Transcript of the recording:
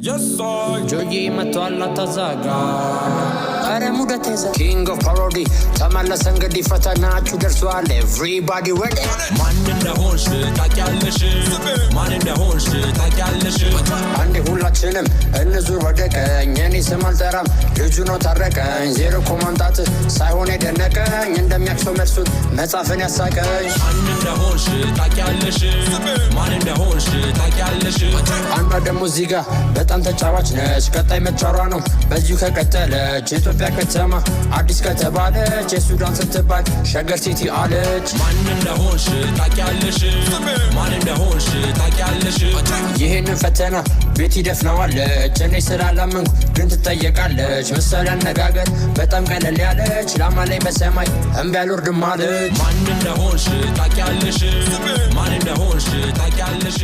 ጆዬ መጥቷል፣ አታዛጋ። ኧረ ሙደት ይዘ king of parody ተመለሰ። እንግዲህ ፈተናችሁ ደርሷል። Everybody ready? ማን እንደሆንሽ ታውቂያለሽ፣ ማን እንደሆንሽ ታውቂያለሽ። አንዴ ሁላችንም እንዙር ወደ ቀኝ። እኔ ስም አልጠራም፣ ልጁ ነው ታረቀኝ። ዜሮ እኮ ማምጣት ሳይሆን የደነቀኝ፣ እንደሚያክሰው መልሱን መጻፍን ያሳቀኝ። ማን እንደሆንሽ ታውቂያለሽ፣ ማን እንደሆንሽ ታውቂያለሽ። አንዷ ደግሞ እዚህ ጋ በጣም ተጫዋች ነች። ቀጣይ መጫሯ ነው በዚሁ ከቀጠለች። የኢትዮጵያ ከተማ አዲስ ከተባለች፣ የሱዳን ስትባል ሸገር ሲቲ አለች። ማን እንደሆንሽ ታውቂያለሽ፣ ማን እንደሆንሽ ታውቂያለሽ። ይህንን ፈተና ቤት ይደፍነዋለች። እኔ ስላላመንኩ ግን ትጠየቃለች። ምሳሌ አነጋገር በጣም ቀለል ያለች፣ ላማ ላይ በሰማይ እምቢ አልወርድም አለች። ማን እንደሆንሽ ታውቂያለሽ፣ ማን እንደሆንሽ ታውቂያለሽ።